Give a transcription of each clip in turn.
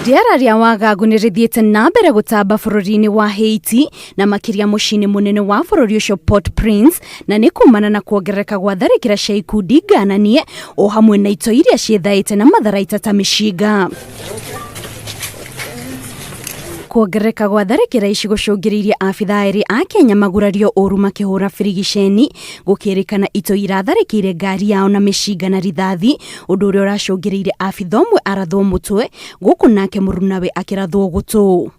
Rĩera rĩa wagagu nĩ rĩthiĩte na mbere gũtamba bũrũri-inĩ wa Haiti na makĩria mũciĩ-inĩ mũnene wa bũrũri ũcio Port-Prince, na nĩ kumana na kuongerereka gwa tharĩkĩra cia ikundi ngananie o hamwe na itoi iria ciĩthaĩte na matharaita ta mĩcinga. Kuongerereka gwa tharĩkĩra ici gũcũngĩrĩirie abithaa erĩ a Kenya magurario ũru makĩhũra birigiceni, gũkĩrĩkana itoi iratharĩkĩire ngari yao na mĩcinga na rithathi, ũndũ ũrĩa ũracũngĩrĩirie abithaa ũmwe arathwo mũtwe, gũkũ nake mũrunawe akĩrathwo gũtũ.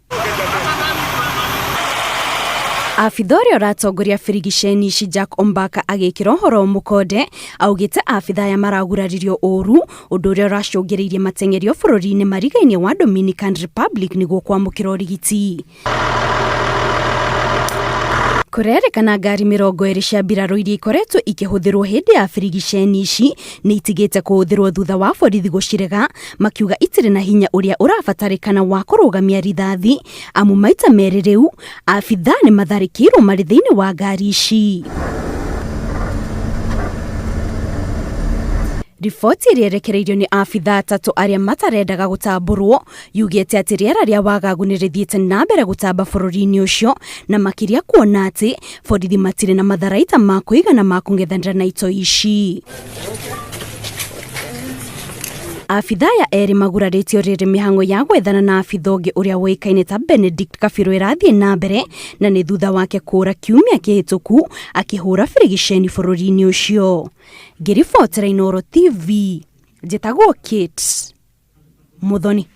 Abitha ũrĩa ũratongoria birigiceni ici Jack Ombaka agĩkĩra ũhoro mũkonde augĩte abitha aya maraguraririo ũru, ũndũ ũrĩa ũracũngĩrĩirie mateng'erio bũrũri-inĩ marigainie wa Dominican Republic nĩguo kwamũkĩra ũrigiti. Kũrerĩkana ngari 20 cia mbirarũ iria ikoretwo ikĩhũthĩrwo hĩndĩ ya birigiceni ici nĩ itigĩte kũhũthĩrwo thutha wa borithi gũcirega makiuga itirĩ na hinya ũrĩa ũrabatarĩkana wa kũrũgamia rithathi, amu maita merĩ rĩu abithaa nĩ matharĩkĩirwo marĩ thĩinĩ wa ngari ici. Riboti ĩrĩa ĩrekereirio nĩ abithaa atatũ arĩa matarendaga gũtambũrwo yugĩte atĩ rĩera rĩa wagagu nĩ rĩthiĩte na mbere gũtamba bũrũri-inĩ ũcio, na makĩria kuona atĩ borithi matirĩ na matharaita ma kũigana ma kũng'ethanĩra na itoi ici. Abithaa aya erĩ magurarĩtio rĩrĩ mĩhang'o ya gwethana na abithaa ũngĩ ũrĩa ũĩkaine ta Benedict Kabiru ĩrathiĩ na mbere, na nĩ thutha wake kũũra kiumia kĩhĩtũku akĩhũra birigiceni bũrũri-inĩ ũcio. Ngĩribotera Inooro TV, njĩtagwo Kate Muthoni.